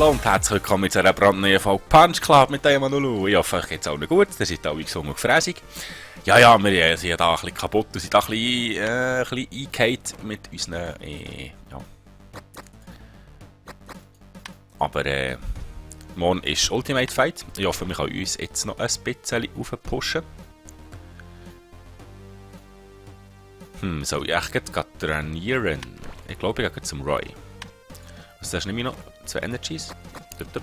Hallo und herzlich willkommen zu einer brandneuen Folge Punch Club mit dem Manolo. Ich hoffe, euch geht es allen gut, ihr seid alle gesund und gefräßig. Ja, wir sind da ein bisschen kaputt und sind da ein bisschen eingehakt mit unseren, ja. Aber, morgen ist Ultimate Fight. Ich hoffe, wir können uns jetzt noch ein bisschen aufpushen. Soll ich echt gerade trainieren? Ich glaube, ich gehe zum Roy. Was hast du nämlich noch? 2 Energies. Ich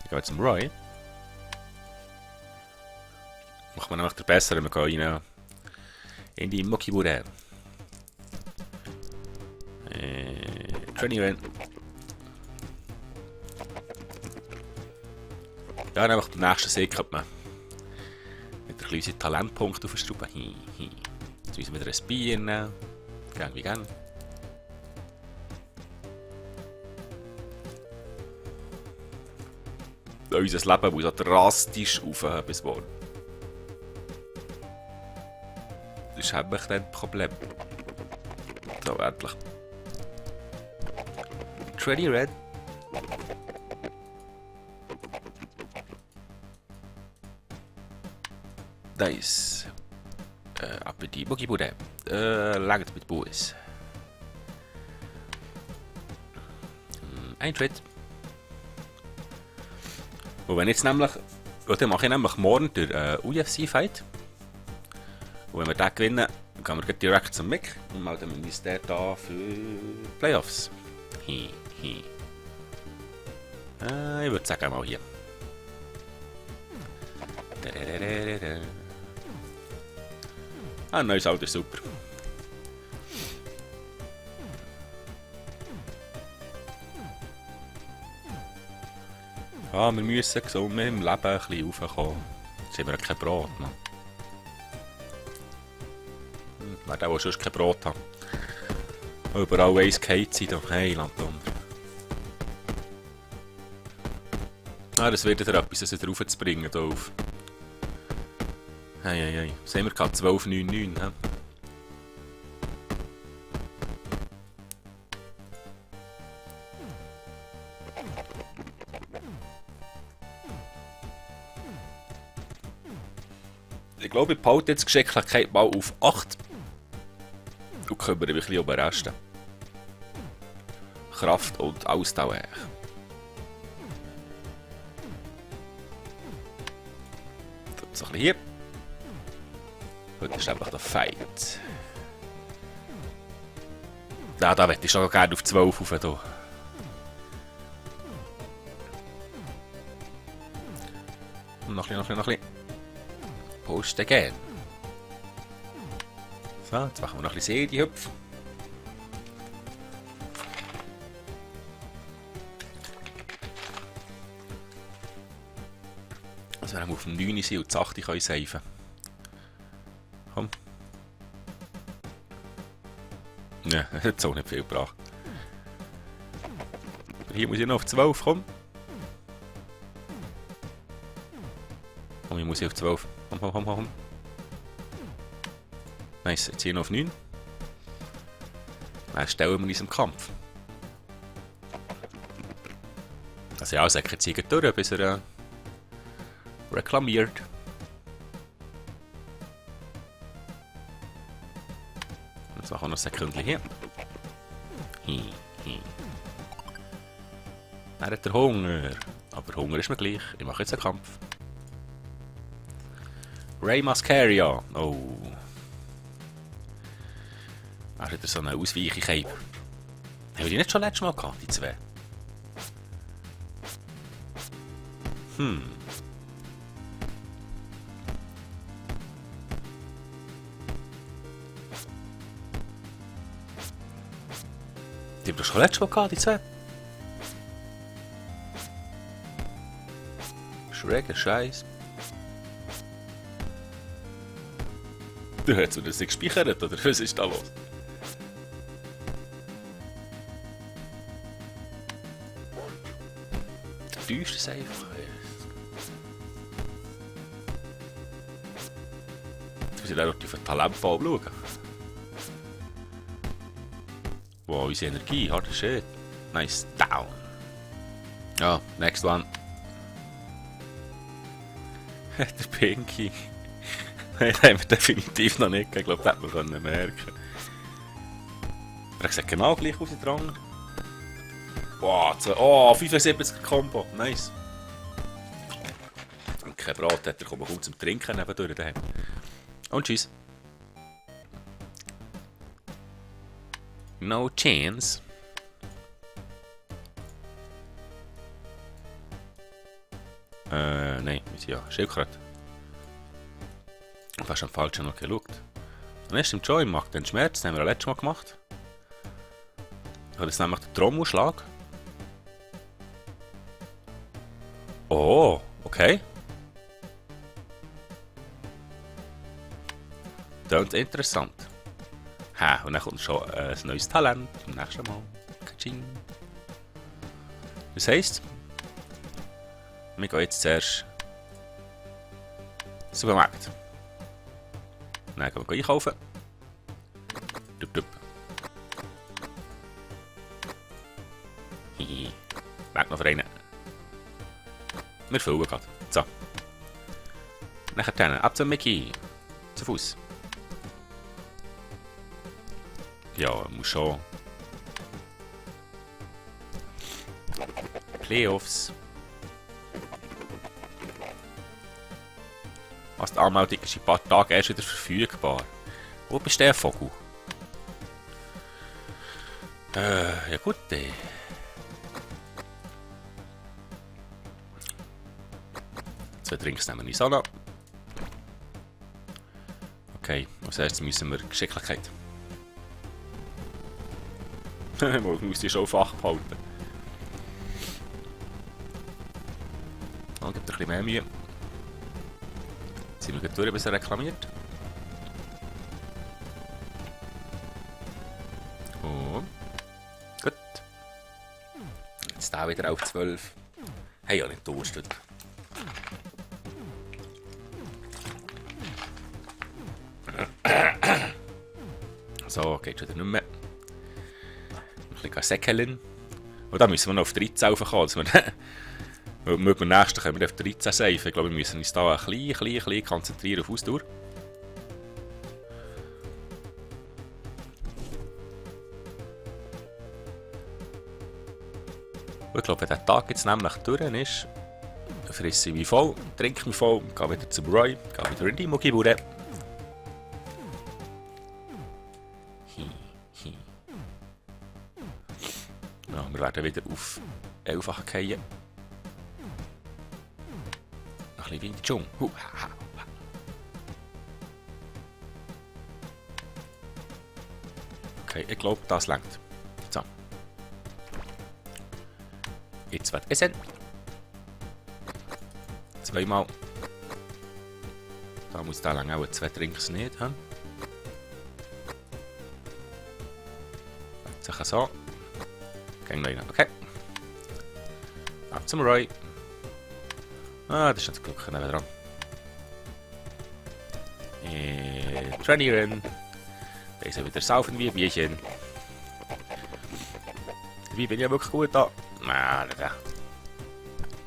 gehe zum Roy. Macht man nämlich der Bessere, wir gehen rein in die Muckibude. Trainieren. Ja, nämlich den nächsten Sieg könnte man mit einem kleinen Talentpunkt aufschrauben. Jetzt müssen wir wieder ein Bier nehmen. Gern wie gern. Unser Leben muss so drastisch aufhören bis morgen. Das habe ich dann ein Problem. So, endlich. Ready, Red? Nice. Ab in die Muckibude. Langt mit Bois. Eintritt. Und wenn jetzt nämlich, dann mache ich nämlich morgen den UFC-Fight. Und wenn wir den gewinnen, dann gehen wir direkt zum Mick und melden wir uns dort an für Playoffs. Ich würde sagen, mal hier. Ah, neues Auto ist super. Ja, wir müssen gesund mit dem Leben ein bisschen raufkommen. Jetzt haben wir kein Brot. Ne? Wer der sonst kein Brot hat. Überall weiss Kate sein, doch Heiland unter. Ah, das wird wieder etwas, das wieder raufzubringen hier auf. Hey. Was haben wir gerade? 12,99, ne? Ich glaube, ich behalte jetzt die Geschicklichkeit mal auf 8 und kümmere mich ein bisschen um den Rest. Kraft und Ausdauer. So ein bisschen hier. Heute ist einfach der Fight. Ja, da möchte ich schon gerne auf 12 rauf. Hier. Und noch ein bisschen. Post again. So, jetzt machen wir noch ein bisschen Serie-Hüpf. Also wenn wir auf dem 9 sind und das 8 können safen. Komm. Ja, das hat auch nicht viel gebracht. Hier muss ich noch auf 12 kommen. Und hier muss ich auf 12. Komm. Nice, jetzt hier noch auf 9. Dann stellen wir uns im Kampf. Also ja, sag jetzt hier durch, bis er reklamiert. Jetzt machen wir noch ein Sekündchen hier. Er hat der Hunger. Aber Hunger ist mir gleich. Ich mache jetzt einen Kampf. Rey Mascaria. Oh. Er hat so eine Ausweichigkeit. Haben wir die nicht schon letztes Mal gehabt, die 2? Die haben wir schon letztes Mal gehabt, die 2? Schräger Scheiß. Du hast das nicht gespeichert, oder was ist da los? Du täuscht es einfach. Jetzt muss ich auch auf den Talentfall schauen. Wow, unsere Energie, harter Shit. Nice, down. Ja, next one. Der Pinky. Nein, den haben wir definitiv noch nicht. Ich glaube, das hätte man merken können. Er sieht genau gleich aus wie der andere. Wow, oh, 75 Combo. Nice. Und kein Brat hat er kaum zum Trinken nebendurch daheim. Und tschüss. No chance. Nein, ja, Schildkröte. Fast am falschen noch geschaut. Dann ist im Joy macht den Schmerz, den haben wir letztes Mal gemacht. Ich habe jetzt nämlich den Trommelschlag. Oh, okay. Das ist interessant. Ha, und dann kommt schon ein neues Talent beim nächsten Mal. Katsching. Das heisst, wir gehen jetzt zuerst Supermarkt. Dann gehen wir einkaufen. Dup, dup. Hihi. Weg noch für einen. Wir füllen gerade. So. Nachher dann ab zum Mickey. Zu Fuß. Ja, muss schon. Playoffs. Was die Anmeldung ist in ein paar Tagen erst wieder verfügbar. Wo bist du der Vogel? Ja gut. Zwei Drinks nehmen wir in Sana. Okay, als erstes müssen wir Geschicklichkeit. Man muss die schon Fach behalten. Dann gibt es ein bisschen mehr Mühe. Jetzt sind wir gut durch, bis er reklamiert. Und gut. Jetzt da wieder auf 12. Hey, ja nicht durstet. So, geht wieder nicht mehr. Ein bisschen Säckeln. Und dann müssen wir noch auf 13 raufkommen. Mit dem nächsten können wir auf 13 safe. Ich glaube, wir müssen uns da ein bisschen konzentrieren auf Ausdauer. Und ich glaube, wenn der Tag jetzt nämlich durch ist, frisse ich mich voll, trinke mich voll, gehe wieder zum Roy, gehe wieder in die Muckibude. Ja, wir werden wieder auf 11 fallen. Noch ein bisschen wie in die Dschungel. Okay, ich glaube, das reicht. So. Jetzt wird essen. Zweimal. Da muss da lang auch 2 Trinks nicht haben. Sicher so. Gehen rein. Okay. Ab zum Roy. Ah, das ist das Glück dran. Trainieren. Da ist er wieder saufen wie ein Bierchen. Wie bin ich ja wirklich gut da? Na, da.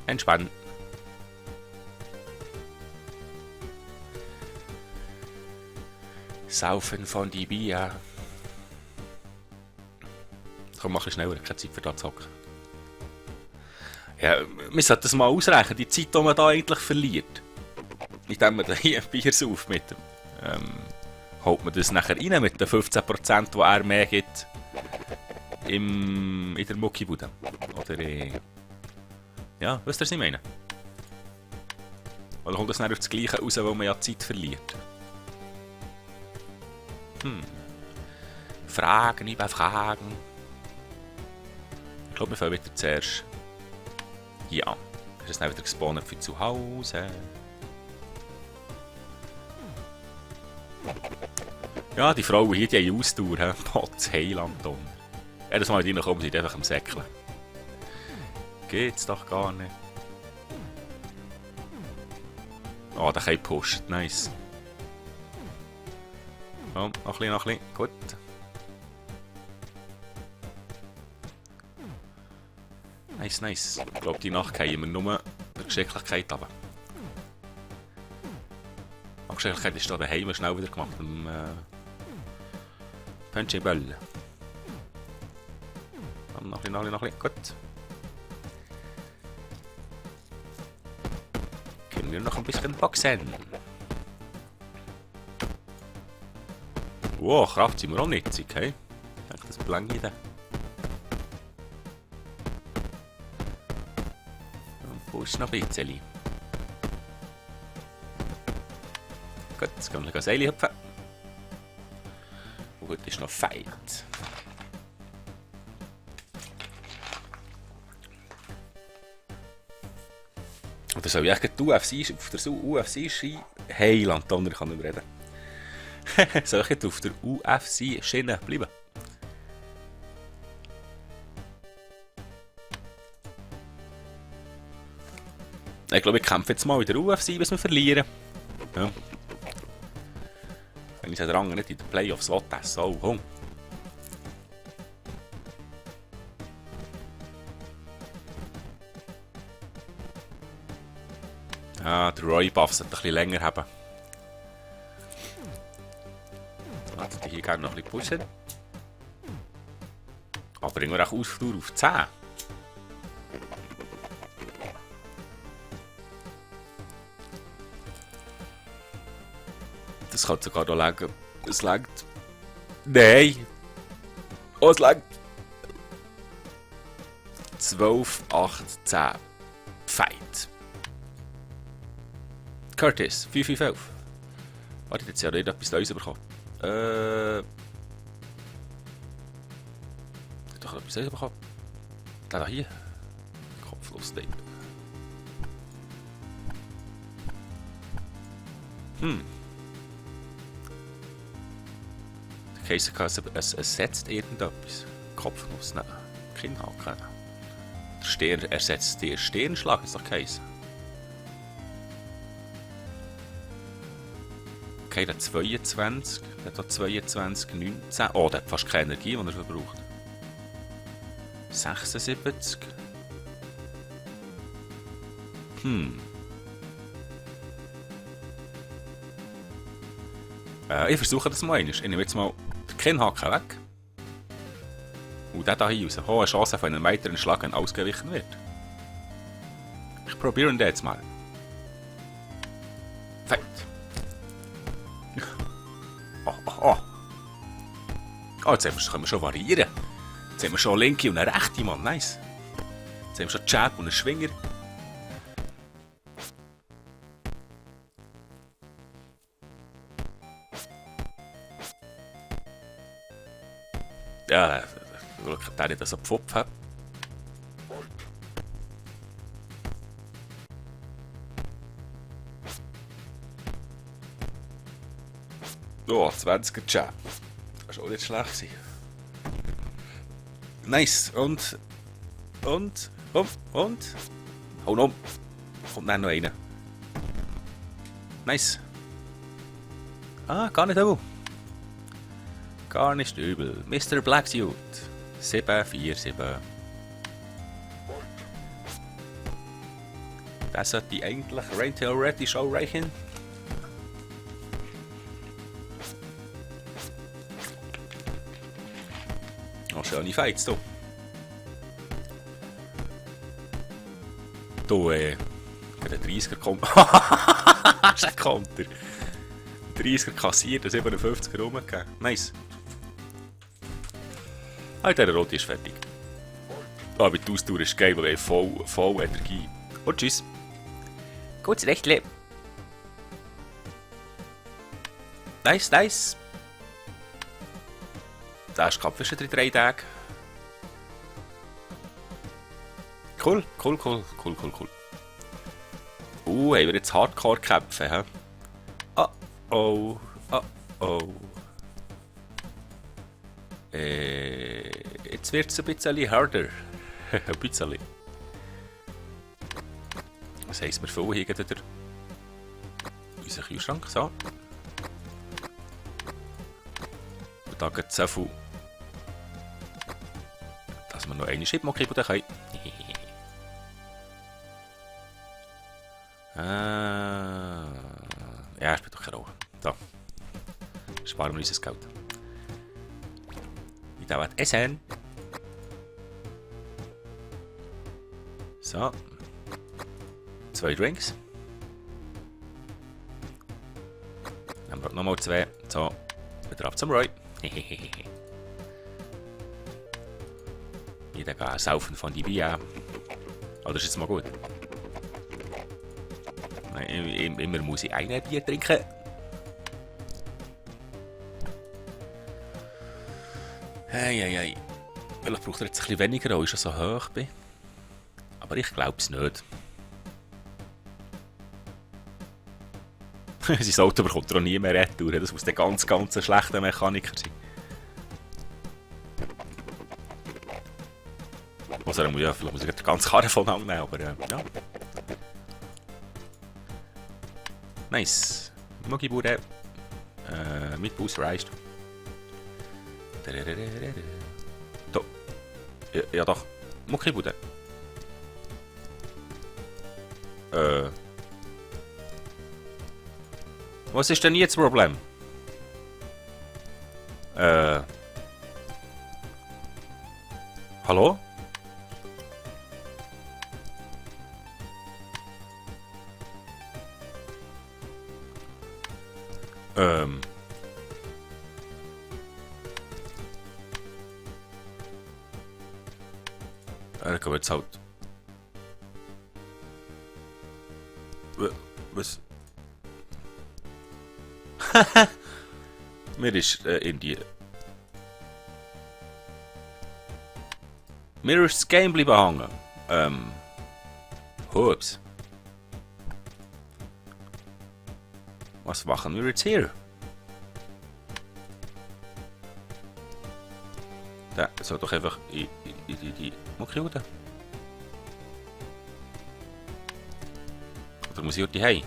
Entspannen. Saufen von die Bier. Komm, mach es schneller, keine Zeit für das zu hocken. Ja, wir sollten das mal ausrechnen, die Zeit, die man da eigentlich verliert. Indem man hier ein Bier sauft mit dem. Holt man das nachher rein mit den 15%, die er mehr gibt in der Muckibude. Oder ja, wisst ihr, was ich meine? Oder kommt das dann auf das Gleiche raus, weil man ja Zeit verliert? Fragen über Fragen. Ich glaube, wir fangen wieder zuerst hier an. Das ist dann wieder gespawnt für zu Hause. Ja, die Frauen hier, die haben Ausdauer, hä? Potz, Heilandon. Jedes Mal, wenn die reinkommen, sind einfach am Säckeln. Geht's doch gar nicht. Oh, der kann pushen, nice. Oh, noch ein bisschen, gut. Nice, nice. Ich glaube, die Nacht gehen wir nur der Geschicklichkeit runter. Aber Geschicklichkeit ist da daheim schnell wieder gemacht. Punching Ball. Noch ein bisschen. Gut. Können wir noch ein bisschen boxen. Wow, Kraft sind wir auch nicht, okay? Ich denke, das blanke ich da. Und wo ist noch ein bisschen? Gut, jetzt können wir ein Seil hüpfen. Und heute ist noch Fight. Oder soll ich echt die UFC, auf der UFC-Ski... Hey, Landtonner, ich kann nicht mehr reden. Soll ich jetzt auf der UFC-Schiene bleiben? Ich glaube, ich kämpfe jetzt mal in der UFC, bis wir verlieren. Ja. Wenn ich den Rang nicht in den Playoffs will, so, hung. Ah, der Roy Buff sollte ein bisschen länger haben. Dann hätte ich hier gerne noch ein bisschen pushen. Aber bringen wir auch Ausdauer auf 10. Das kann sogar noch länger. Es langt. Nein! Oh, es langt! 12, 8, 10. Fight! Curtis, 5, 5, 11. Warte, jetzt ja nicht etwas Neues bekommen. Doch etwas Neues bekommen. Der da hier. Kopflos Ding. Der Käse es ersetzt irgendetwas. Kopfnuss, nein. Kinnhaken. Der Stern ersetzt den Sternschlag, ist doch Käse. Okay, der 22, der hat 22, 19. Oh, der hat fast keine Energie, die er verbraucht. 76. Ich versuche das mal einmal. Ich nehme jetzt mal den Kinnhaken weg. Und den hier raus. Hohe Chance auf einen weiteren Schlag, wenn ausgewichen wird. Ich probiere ihn jetzt mal. Fight. Oh, jetzt können wir schon variieren. Jetzt haben wir schon eine linke und eine rechte, Mann. Nice. Jetzt haben wir schon einen Jab und einen Schwinger. Ja, Glück, der nicht so Pfupf hat. Oh, 20er Jab. Das war auch nicht schlecht gewesen. Nice. Und. Hau um. Kommt dann noch einer. Nice. Ah, gar nicht übel. Gar nicht übel. Mr. Blacksuit. 747. Das sollte eigentlich rein theoretisch auch reichen. Oh, schöne Fights, du. Du, der 30er kommt. Das ist ein Konter. 30er kassiert, der 57er rumgegeben. Nice. Ah, der Rote ist fertig. Ah, aber die Ausdauer ist geil, weil wir voll Energie. Und tschüss. Gutes Rechtle. Nice, nice. Der ist Kampf in 3 Tagen. Cool. Haben wir jetzt Hardcore kämpfen, hä? Oh. Jetzt wird es ein bisschen harder. Ein bisschen. Was heisst, wir füllen hier wieder unseren Kühlschrank. So. Und da geht es so viel, dass wir noch eine Chipmokribbel können. Ja, spielt doch keine Rolle. So. Sparen wir unser Geld. Ich darf essen. So. 2 Drinks. Dann braucht nochmal 2. So. Wieder ab zum Roy. Jeder kann saufen von die Bier. Oh, das ist jetzt mal gut. Immer muss ich ein Bier trinken. Hey. Vielleicht braucht er jetzt ein bisschen weniger, weil ich schon so hoch bin. Aber ich glaube es nicht. Sein Auto bekommt er auch nie mehr retour. Das muss der ganz schlechte Mechaniker sein. Also, vielleicht muss ich den ganzen Karren von nehmen, aber ja. Nice. Muckibude. Mit Bus reist. Da. Ja doch. Muckibude. Was ist denn jetzt das Problem? Hallo? Gehen wir jetzt halt. Was? Mir ist in die. Mir ist das Game bleiben hängen. Hups. Was machen wir jetzt hier? Da soll doch einfach in die Muckibude. Oder muss ich heute heim?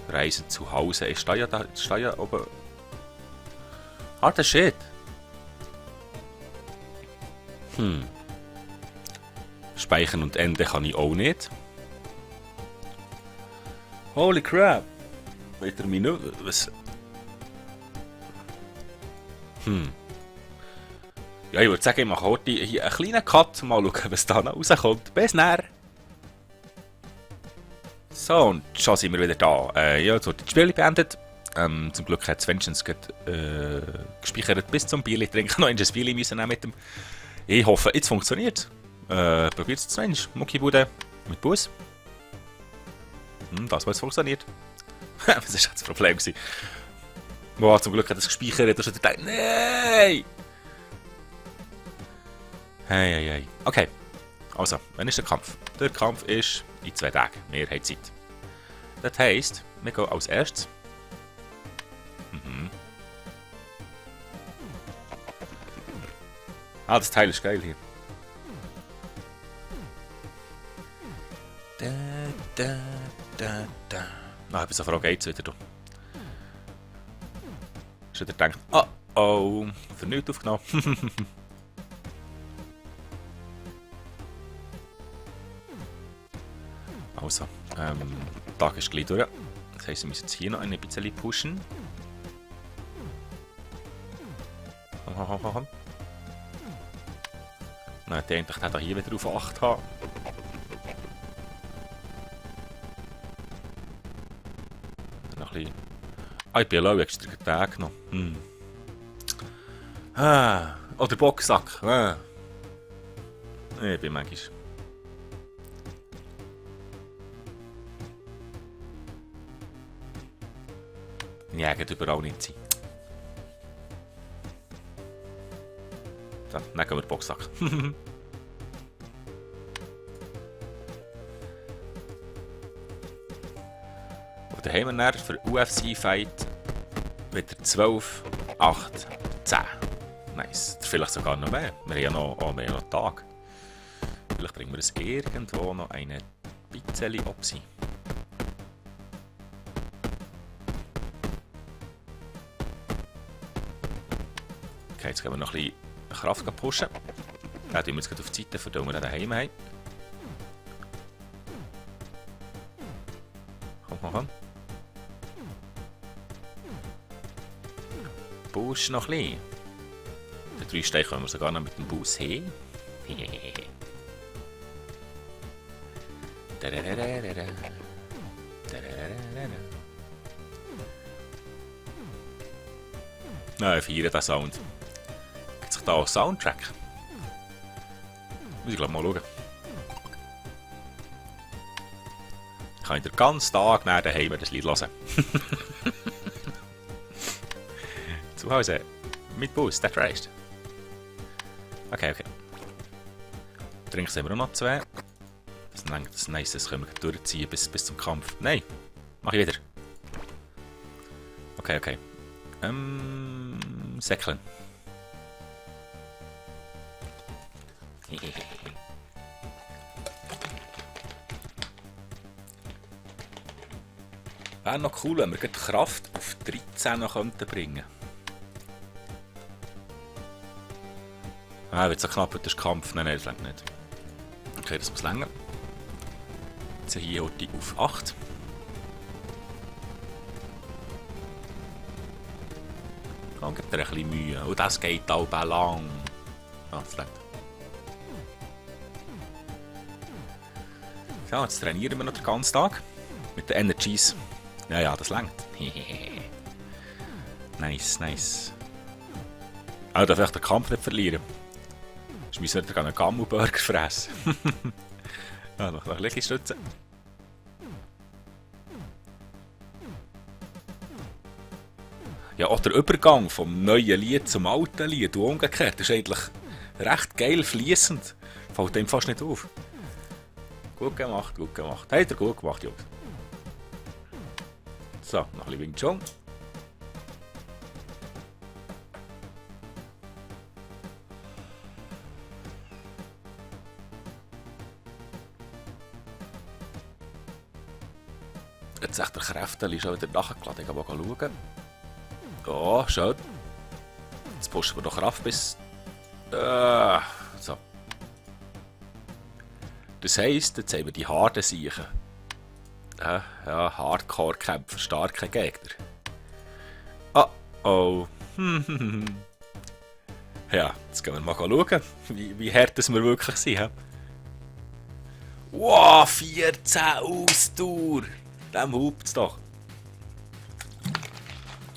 Reisen zu Hause. Ich stehe ja oben. Harter Shit. Speichern und Ende kann ich auch nicht. Holy crap. Wieder Minute. Was? Ja, ich würde sagen, ich mache heute hier einen kleinen Cut. Mal schauen, was da noch rauskommt. Bis näher. So, und schon sind wir wieder da. Ja, jetzt wurde das Spiel beendet. Zum Glück hat Svenchens gespeichert bis zum Bier trinken. Noch ein Bier müssen mit dem. Ich hoffe, jetzt funktioniert. Probiert es Svench. Muckibude mit Bus. Das, was funktioniert. Was ist das Problem gewesen? Boah, zum Glück hat es gespeichert. Da gedacht, nein! Hey. Okay. Also, wann ist der Kampf? Der Kampf ist in 2 Tagen. Wir haben Zeit. Das heisst, wir gehen als erstes. Ah, das Teil ist geil hier. Ah, bis auf geht's wieder. Schon wieder gedacht, oh, für nichts aufgenommen. Also, der Tag ist gleich durch. Das heisst, wir müssen jetzt hier noch ein bisschen pushen. Nein, der endlich hat hier wieder auf 8 haben. Noch ein bisschen. Ich bin low extra Tag noch. Oh, der Boxsack. Ich bin manchmal. Ja, geht überall nicht sein. So, dann gehen wir Boxsack. Und dann haben wir dann für UFC-Fight wieder 12, 8, 10. Nice. Vielleicht sogar noch mehr. Wir haben ja noch einen Tag. Vielleicht bringen wir es irgendwo noch eine bisschen Opsi. Okay, jetzt gehen wir noch ein bisschen Kraft pushen. Dann tun wir jetzt auf die Seite, von der wir daheim haben. komm. Bus noch ein bisschen. Den 3 Steine können wir sogar noch mit dem Bus hin. Nein, ich feiere den Sound. Gibt sich da einen Soundtrack? Muss ich glaube mal schauen. Ich kann den ganzen Tag nach daheim das Lied hören. Zu Hause. Mit Bus, das reicht. Okay. Trinks haben wir auch noch 2. Das ist nice, das können wir durchziehen bis zum Kampf. Nein! Mach ich wieder. Okay. Säckeln. Wäre noch cool, wenn wir die Kraft auf 13 noch bringen könnten. Wird so knapp mit dem Kampf. Nein, das reicht nicht. Okay, das muss länger. Jetzt hier heute auf 8. Dann gibt er ein bisschen Mühe. Und das geht auch lang. Ah, das reicht. So, jetzt trainieren wir noch den ganzen Tag. Mit den Energies. Ja, das reicht. Nice. Aber darf ich den Kampf nicht verlieren. Sonst müssen wir einen Gammelburger fressen. Ja, noch ein bisschen stützen. Ja, auch der Übergang vom neuen Lied zum alten Lied und umgekehrt ist eigentlich recht geil fließend. Fällt dem fast nicht auf. Gut gemacht. Habt ihr gut gemacht, Jungs. So, noch ein bisschen Wing Chun. Jetzt echt der Kräfte schon wieder nachgeladen. Ich kann mal schauen. Ja, schön. Jetzt pushen wir noch Kraft bis... so. Das heisst, jetzt haben wir die harten Siechen. Ja, Hardcore-Kämpfer, starke Gegner. Oh. Ja, jetzt gehen wir mal schauen, wie hart wir wirklich sind. Wow, 14 Ausdauer! Dem hupt's doch.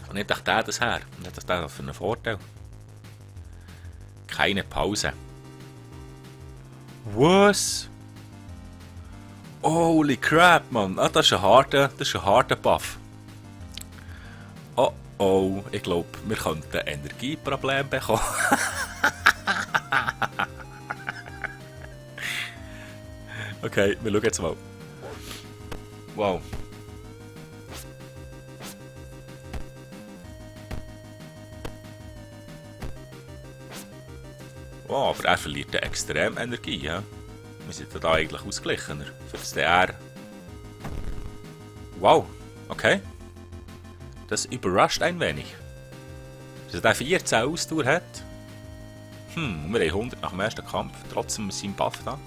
Und nicht echt der das her. Nicht das der für einen Vorteil. Keine Pause. Was? Holy crap, Mann. Ah, das ist ein harter Buff. Oh, ich glaube, wir könnten ein Energieproblem bekommen. Okay, wir schauen jetzt mal. Wow. Wow, aber er verliert extrem Energie, ja? Wir sind da eigentlich ausgeglichener. Für das DR. Wow, okay. Das überrascht ein wenig. Dass er 14 Ausdauer hat. Wir haben 100 nach dem ersten Kampf. Trotzdem mit seinem Buff da.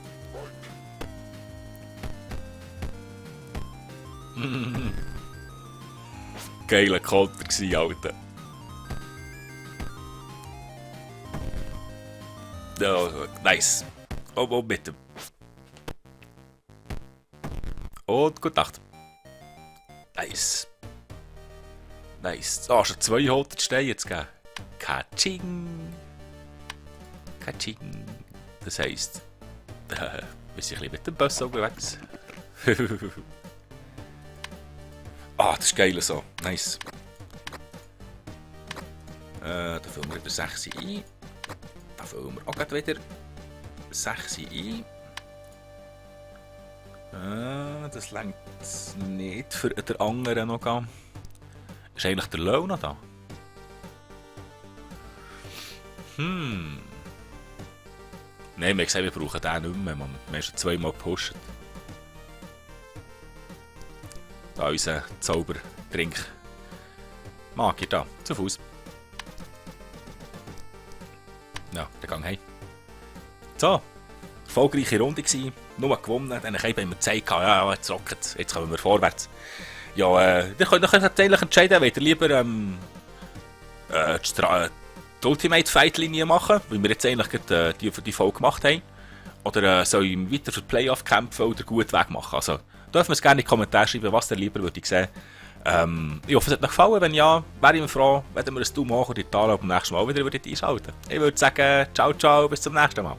Geiler Konter gsi, Alter. Oh, nice. Oh, bitte. Und gut Nacht. Nice. Oh, schon 200 Steine jetzt gegeben. Katsching. Das heisst, wir sind ein bisschen mit dem Bus unterwegs. Das ist geil so. Nice. Da füllen wir wieder 6 ein. Da füllen wir auch wieder 6 ein. Das reicht nicht für den anderen noch gehen. Ist eigentlich der Lohn noch da? Nein, wir haben gesagt, wir brauchen den nicht mehr, Mann. Wir haben schon 2-mal gepusht. Da unser Zaubertrink. Magier da, zu Fuß. Ja, der Gang heim. So, erfolgreiche Runde gewesen. Nur gewonnen. Dann haben wir gezeigt, ja, jetzt rockt es. Jetzt kommen wir vorwärts. Ja, ihr könnt jetzt eigentlich entscheiden, wollt ihr lieber die Ultimate Fight Linie machen, weil wir jetzt eigentlich gerade, die für die Folge gemacht haben. Oder soll ich weiter für die Playoff kämpfen oder gut wegmachen? Also, dürfen wir es gerne in die Kommentare schreiben, was ihr lieber würdet sehen. Ich hoffe, es hat euch gefallen. Wenn ja, wäre ich mir froh, wenn wir ein Daumen hoch oder die Tale beim nächsten Mal wieder einschalten. Ich würde sagen, ciao, ciao, bis zum nächsten Mal.